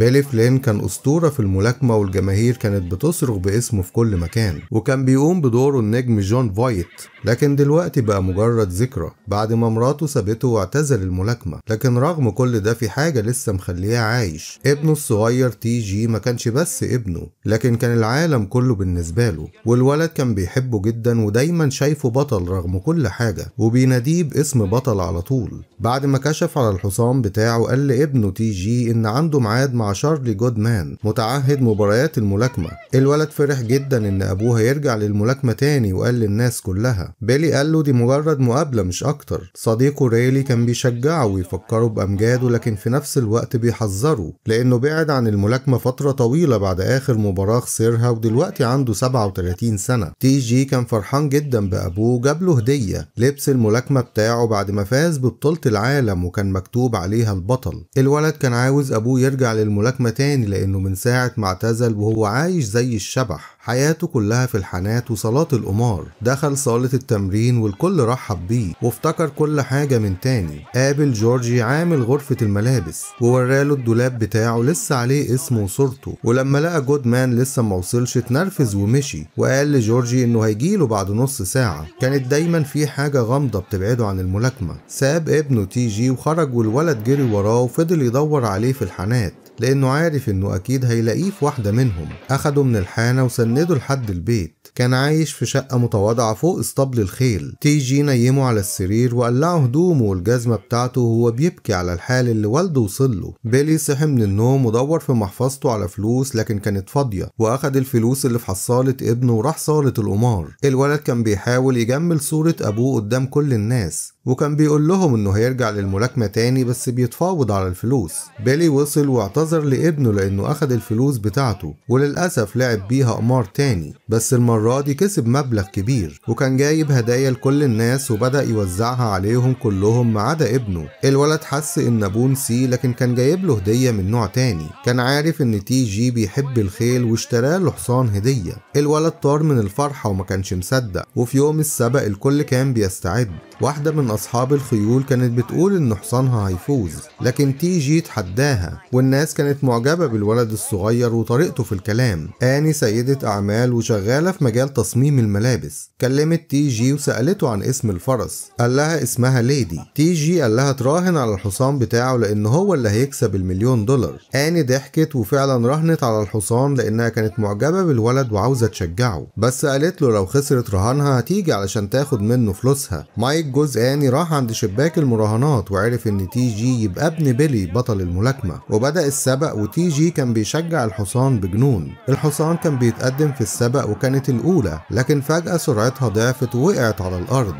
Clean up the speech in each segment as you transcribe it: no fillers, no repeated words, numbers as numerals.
بيلي فلين كان أسطورة في الملاكمة، والجماهير كانت بتصرخ باسمه في كل مكان، وكان بيقوم بدوره النجم جون فايت، لكن دلوقتي بقى مجرد ذكرى بعد ما مراته سابته واعتزل الملاكمة. لكن رغم كل ده في حاجة لسه مخليه عايش، ابنه الصغير تي جي ما كانش بس ابنه، لكن كان العالم كله بالنسبة له، والولد كان بيحبه جدا ودايما شايفه بطل رغم كل حاجة، وبيناديه باسم بطل على طول. بعد ما كشف على الحصان بتاعه قال لابنه تي جي ان عنده ميعاد مع شارلي جودمان متعهد مباريات الملاكمة. الولد فرح جدا ان ابوه هيرجع للملاكمة تاني وقال للناس كلها. بيلي قال له دي مجرد مقابلة مش اكتر. صديقه ريلي كان بيشجعه ويفكره بامجاده، لكن في نفس الوقت بيحذره لانه بعد عن الملاكمة فترة طويلة بعد اخر مباراة خسرها، ودلوقتي عنده 37 سنة. تي جي كان فرحان جدا بابوه، جاب له هدية لبس الملاكمة بتاعه بعد ما فاز ببطولة العالم وكان مكتوب عليها البطل. الولد كان عاوز ابوه يرجع للملاكمة تاني لانه من ساعة ما اعتزل وهو عايش زي الشبح، حياته كلها في الحانات وصالات القمار. دخل صالة التمرين والكل رحب بيه وافتكر كل حاجة من تاني. قابل جورجي عامل غرفة الملابس ووراله الدولاب بتاعه لسه عليه اسمه وصورته، ولما لقى جودمان لسه ما وصلش اتنرفز ومشي، وقال لجورجي انه هيجيله بعد نص ساعة. كانت دايما في حاجة غامضة بتبعده عن الملاكمة. ساب ابنه تي جي وخرج، والولد جري وراه وفضل يدور عليه في الحانات لانه عارف انه اكيد هيلاقيه في واحدة منهم. اخده من الحانة وسنده لحد البيت. كان عايش في شقة متواضعة فوق اسطبل الخيل. تي جي نيمه على السرير وقلعه هدومه والجزمة بتاعته وهو بيبكي على الحال اللي والده وصله. بيلي صحي من النوم ودور في محفظته على فلوس لكن كانت فاضية، واخد الفلوس اللي في حصالة ابنه وراح صالة القمار. الولد كان بيحاول يجمل صورة ابوه قدام كل الناس، وكان بيقول لهم انه هيرجع للملاكمة تاني بس بيتفاوض على الفلوس. بيلي وصل واعتذر لابنه لانه اخد الفلوس بتاعته، وللأسف لعب بيها قمار تاني، بس المرة دي كسب مبلغ كبير، وكان جايب هدايا لكل الناس وبدأ يوزعها عليهم كلهم ما عدا ابنه. الولد حس ان ابوه نسيه، لكن كان جايب له هدية من نوع تاني. كان عارف ان تي جي بيحب الخيل واشترى له حصان هدية. الولد طار من الفرحة وما كانش مصدق. وفي يوم السبق الكل كان بيستعد. واحدة من أصحاب الخيول كانت بتقول إن حصانها هيفوز، لكن تي جي تحداها، والناس كانت معجبة بالولد الصغير وطريقته في الكلام. آني سيدة أعمال وشغالة في مجال تصميم الملابس، كلمت تي جي وسألته عن اسم الفرس، قال لها اسمها ليدي. تي جي قال لها تراهن على الحصان بتاعه لأن هو اللي هيكسب $1,000,000. آني ضحكت وفعلا راهنت على الحصان لأنها كانت معجبة بالولد وعاوزة تشجعه، بس قالت له لو خسرت رهانها هتيجي علشان تاخد منه فلوسها. مايك جوز آني راح عند شباك المراهنات وعرف ان تي جي يبقى ابن بيلي بطل الملاكمة، وبدأ السبق وتي جي كان بيشجع الحصان بجنون. الحصان كان بيتقدم في السبق وكانت الأولى، لكن فجأة سرعتها ضعفت ووقعت على الأرض.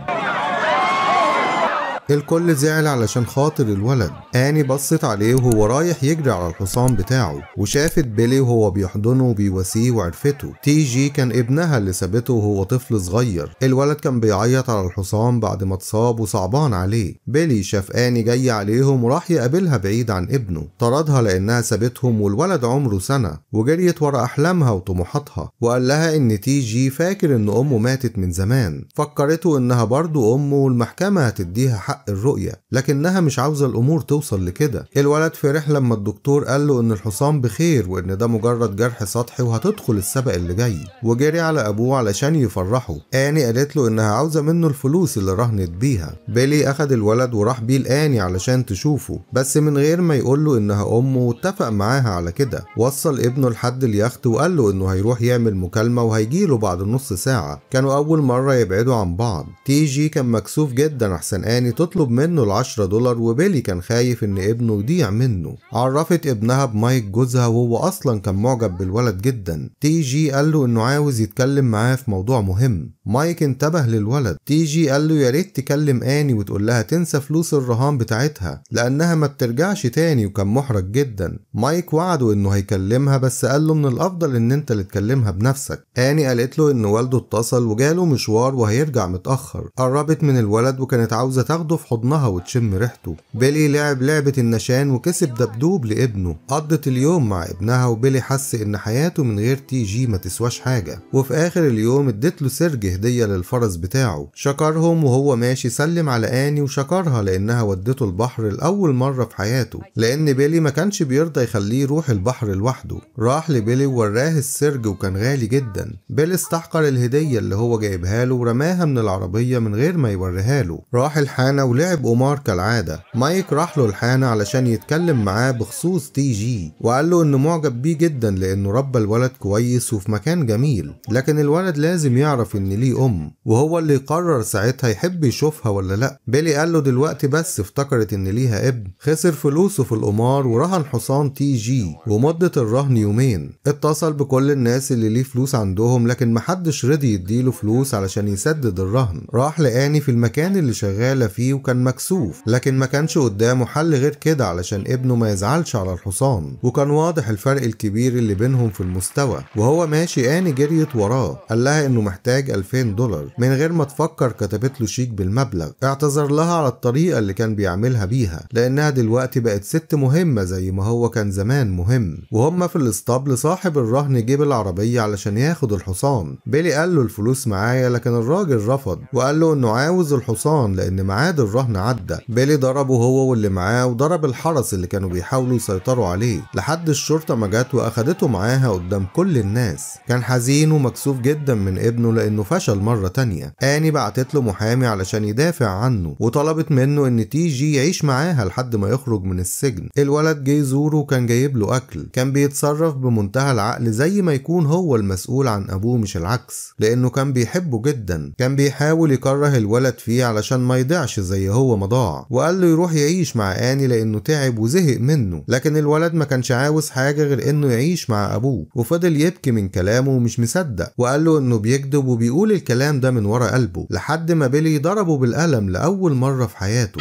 الكل زعل علشان خاطر الولد. آني بصت عليه وهو رايح يجري على الحصان بتاعه، وشافت بيلي وهو بيحضنه وبيواسيه وعرفته. تي جي كان ابنها اللي سابته وهو طفل صغير. الولد كان بيعيط على الحصان بعد ما اتصاب وصعبان عليه. بيلي شاف آني جاي عليهم وراح يقابلها بعيد عن ابنه، طردها لانها سابتهم والولد عمره سنة، وجريت ورا احلامها وطموحاتها، وقال لها ان تي جي فاكر ان امه ماتت من زمان. فكرته انها برضه امه والمحكمة هتديها حق الرؤية، لكنها مش عاوزة الأمور توصل لكده. الولد فرح لما الدكتور قال له إن الحصان بخير وإن ده مجرد جرح سطحي وهتدخل السبق اللي جاي، وجري على أبوه علشان يفرحه. آني قالت له إنها عاوزة منه الفلوس اللي راهنت بيها. بيلي أخد الولد وراح بيه لآني علشان تشوفه، بس من غير ما يقول له إنها أمه، واتفق معاها على كده. وصل ابنه لحد اليخت وقال له إنه هيروح يعمل مكالمة وهيجيله بعد نص ساعة. كانوا أول مرة يبعدوا عن بعض. تي جي كان مكسوف جدا أحسن آني تطلب منه $10، وبيلي كان خايف ان ابنه يضيع منه. عرفت ابنها بمايك جوزها وهو اصلا كان معجب بالولد جدا. تي جي قال له انه عاوز يتكلم معاه في موضوع مهم. مايك انتبه للولد. تي جي قال له يا ريت تكلم آني وتقول لها تنسى فلوس الرهان بتاعتها لانها ما بترجعش تاني، وكان محرج جدا. مايك وعده انه هيكلمها، بس قال له من الافضل ان انت اللي تكلمها بنفسك. آني قالت له ان والده اتصل وجاله مشوار وهيرجع متاخر. قربت من الولد وكانت عاوزه تاخده في حضنها وتشم ريحته. بيلي لعب لعبة النشان وكسب دبدوب لابنه. قضت اليوم مع ابنها، وبيلي حس ان حياته من غير تي جي ما تسواش حاجة. وفي اخر اليوم ادت له سرج هدية. هدية للفرس بتاعه. شكرهم وهو ماشي سلم على آني وشكرها لأنها ودته البحر لأول مرة في حياته، لأن بيلي ما كانش بيرضى يخليه يروح البحر لوحده. راح لبيلي ووراه السرج وكان غالي جدا. بيلي استحقر الهدية اللي هو جايبها له ورماها من العربية من غير ما يوريها له. راح الحانة ولعب قمار كالعادة. مايك راح له الحانة علشان يتكلم معاه بخصوص تي جي، وقال له انه معجب بيه جدا لانه ربى الولد كويس وفي مكان جميل، لكن الولد لازم يعرف ان ليه ام، وهو اللي يقرر ساعتها يحب يشوفها ولا لا. بيلي قال له دلوقتي بس افتكرت ان ليها ابن. خسر فلوسه في القمار ورهن حصان تي جي ومدة الرهن يومين. اتصل بكل الناس اللي ليه فلوس عندهم لكن محدش رضي يديله فلوس علشان يسدد الرهن. راح لآني في المكان اللي شغالة فيه وكان مكسوف، لكن ما كانش قدامه حل غير كده علشان ابنه ما يزعلش على الحصان، وكان واضح الفرق الكبير اللي بينهم في المستوى. وهو ماشي آني جريت وراه، قال لها انه محتاج $2000. من غير ما تفكر كتبت له شيك بالمبلغ. اعتذر لها على الطريقة اللي كان بيعملها بيها لانها دلوقتي بقت ست مهمة زي ما هو كان زمان مهم. وهما في الاسطبل صاحب الرهن جيب العربية علشان ياخد الحصان. بيلي قال له الفلوس معايا، لكن الراجل رفض وقال له انه عاوز الحصان لان ميعاد الرهن عدى. بيلي ضربه هو واللي معاه وضرب الحرس اللي كانوا بيحاولوا يسيطروا عليه لحد الشرطة ما جت واخدته معاها قدام كل الناس. كان حزين ومكسوف جدا من ابنه لانه فشل مرة تانية. آني بعتت له محامي علشان يدافع عنه وطلبت منه ان تي جي يعيش معاها لحد ما يخرج من السجن. الولد جه يزوره وكان جايب له اكل. كان بيتصرف بمنتهى العقل زي ما يكون هو المسؤول عن ابوه مش العكس، لانه كان بيحبه جدا. كان بيحاول يكره الولد فيه علشان ما يضيعش زي هو ما ضاع، وقال له يروح يعيش مع آني لانه تعب وزهق منه، لكن الولد ما كانش عاوز حاجة غير انه يعيش مع ابوه، وفضل يبكي من كلامه ومش مصدق، وقال له انه بيكذب وبيقول الكلام ده من ورا قلبه، لحد ما بيلي ضربه بالقلم لأول مرة في حياته.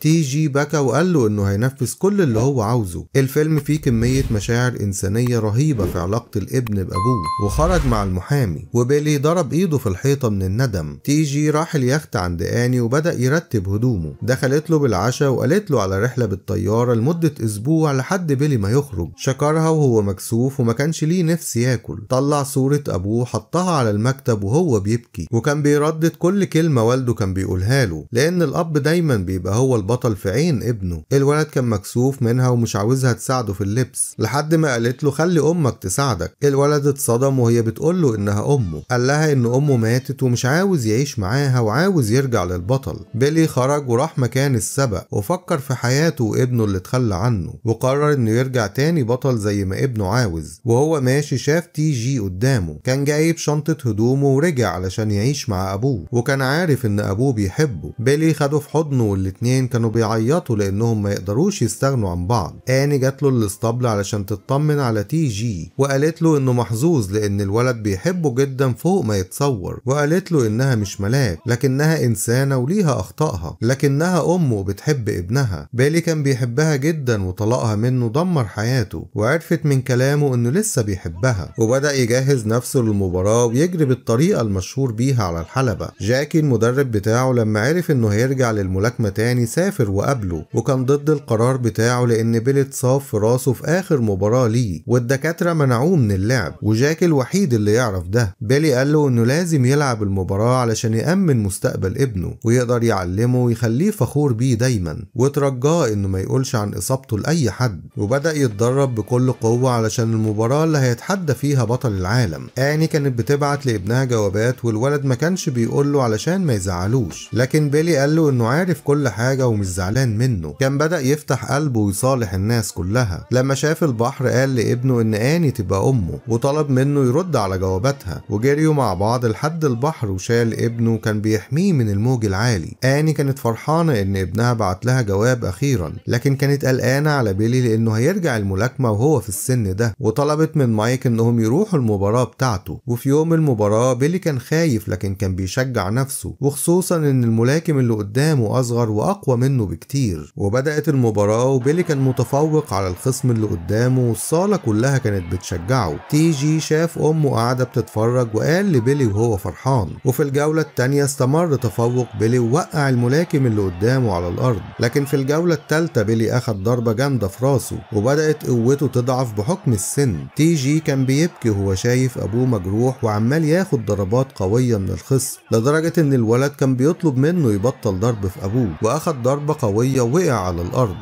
تي جي بكى وقال له انه هينفذ كل اللي هو عاوزه. الفيلم فيه كمية مشاعر انسانية رهيبة في علاقة الابن بابوه. وخرج مع المحامي وبيلي ضرب ايده في الحيطة من الندم. تي جي راح اليخت عند آني وبدأ يرتب هدومه. دخلت له بالعشاء وقالت له على رحلة بالطيارة لمدة اسبوع لحد بيلي ما يخرج. شكرها وهو مكسوف وما كانش ليه نفس ياكل. طلع صورة ابوه حطها على المكتب وهو بيبكي، وكان بيردد كل كلمة والده كان بيقولها له، لان الاب دايما بيبقى هو البطل في عين ابنه. الولد كان مكسوف منها ومش عاوزها تساعده في اللبس، لحد ما قالت له خلي امك تساعدك. الولد اتصدم وهي بتقول له انها امه. قال لها ان امه ماتت ومش عاوز يعيش معاها وعاوز يرجع للبطل. بيلي خرج وراح مكان السبق وفكر في حياته وابنه اللي اتخلى عنه، وقرر انه يرجع تاني بطل زي ما ابنه عاوز. وهو ماشي شاف تي جي قدامه، كان جايب شنطة هدومه ورجع علشان يعيش مع ابوه، وكان عارف ان ابوه بيحبه. بيلي خده في حضنه والاتنين كانوا بيعيطوا لانهم ما يقدروش يستغنوا عن بعض. آني جات له الاسطبل علشان تطمن على تي جي، وقالت له انه محظوظ لان الولد بيحبه جدا فوق ما يتصور، وقالت له انها مش ملاك لكنها انسانه وليها اخطائها، لكنها امه وبتحب ابنها. بيلي كان بيحبها جدا وطلقها منه دمر حياته، وعرفت من كلامه انه لسه بيحبها، وبدأ يجهز نفسه للمباراة ويجري بالطريقة المشهور بيها على الحلبة. جاكي المدرب بتاعه لما عرف انه هيرجع للملاكمة تاني سافر وقابله، وكان ضد القرار بتاعه لان بيلي اتصاب في راسه في اخر مباراة ليه والدكاترة منعوه من اللعب، وجاكي الوحيد اللي يعرف ده. بيلي قال له انه لازم يلعب المباراة علشان يأمن مستقبل ابنه ويقدر يعلمه ويخليه فخور بيه دايما، وترجاه انه ما يقولش عن اصابته لاي حد، وبدأ يتدرب بكل قوة علشان المباراة اللي هيتحدى فيها بطل العالم. آني كانت بتبعت لابنها جوابات والولد ما كانش بيقول له علشان ما يزعلوش، لكن بيلي قال له انه عارف كل حاجة ومش زعلان منه. كان بدأ يفتح قلبه ويصالح الناس كلها. لما شاف البحر قال لابنه ان آني تبقى امه، وطلب منه يرد على جواباتها، وجريوا مع بعض لحد البحر وشال ابنه وكان بيحميه من الموج العالي. آني كانت فرحانة ان ابنها بعت لها جواب اخيرا، لكن كانت قلقانة على بيلي لانه هيرجع الملاكمة وهو في السن ده، وطلبت من مايك انهم يروحوا المباراة بتاعته. وفي يوم المباراة بيلي كان خايف لكن كان بيشجع نفسه، وخصوصا ان الملاكم اللي قدامه اصغر واقوى منه بكتير. وبدأت المباراة وبيلي كان متفوق على الخصم اللي قدامه والصالة كلها كانت بتشجعه. تي جي شاف أمه قاعدة بتتفرج وقال لبيلي وهو فرحان. وفي الجولة التانية استمر تفوق بيلي ووقع الملاكم اللي قدامه على الأرض، لكن في الجولة التالتة بيلي أخد ضربة جامدة في راسه وبدأت قوته تضعف بحكم السن. تي جي كان بيبكي وهو شايف أبوه مجروح وعمال ياخد ضربات قوية من الخصم، لدرجة إن الولد كان بيطلب منه يبطل ضرب في أبوه، وأخد ضربة قوية ووقع على الأرض.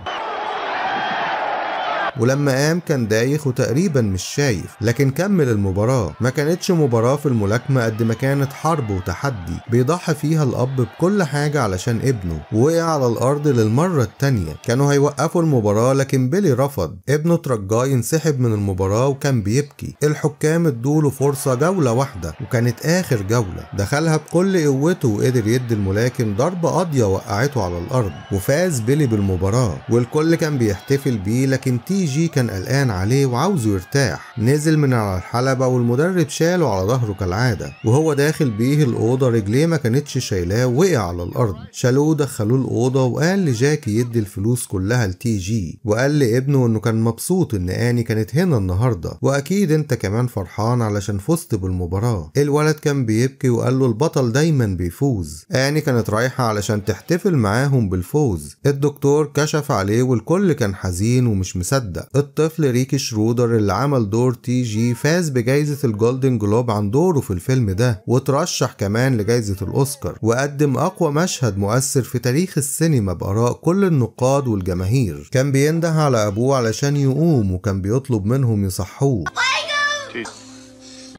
ولما قام كان دايخ وتقريبا مش شايف، لكن كمل المباراة. ما كانتش مباراة في الملاكمة قد ما كانت حرب وتحدي بيضحي فيها الأب بكل حاجة علشان ابنه. وقع على الأرض للمرة التانية، كانوا هيوقفوا المباراة لكن بيلي رفض. ابنه ترجاه ينسحب من المباراة وكان بيبكي. الحكام ادوله فرصة جولة واحدة وكانت آخر جولة، دخلها بكل قوته وقدر يدي الملاكم ضربة قاضية وقعته على الأرض، وفاز بيلي بالمباراة والكل كان بيحتفل بيه. لكن تي جي كان قلقان عليه وعاوزه يرتاح. نزل من على الحلبة والمدرب شاله على ظهره كالعادة، وهو داخل بيه الأوضة رجليه ما كانتش شايلاه وقع على الأرض. شالوه دخلوه الأوضة وقال لجاكي يدي الفلوس كلها لتي جي، وقال لابنه إنه كان مبسوط إن آني كانت هنا النهاردة، وأكيد أنت كمان فرحان علشان فزت بالمباراة. الولد كان بيبكي وقال له البطل دايما بيفوز. آني كانت رايحة علشان تحتفل معاهم بالفوز. الدكتور كشف عليه والكل كان حزين ومش مصدق. الطفل ريكي شرودر اللي عمل دور تي جي فاز بجائزة ال Golden Globe عن دوره في الفيلم ده، وترشح كمان لجائزة الأوسكار، وقدم أقوى مشهد مؤثر في تاريخ السينما بآراء كل النقاد والجماهير. كان بينده على أبوه علشان يقوم وكان بيطلب منهم يصحوه.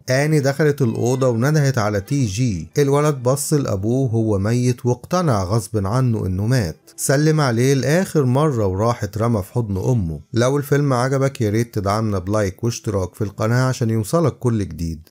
آني دخلت الأوضة وندهت على تي جي. الولد بص لأبوه هو ميت واقتنع غصب عنه إنه مات. سلم عليه لآخر مرة وراح اترمى في حضن أمه. لو الفيلم عجبك ياريت تدعمنا ب like واشتراك في القناة عشان يوصلك كل جديد.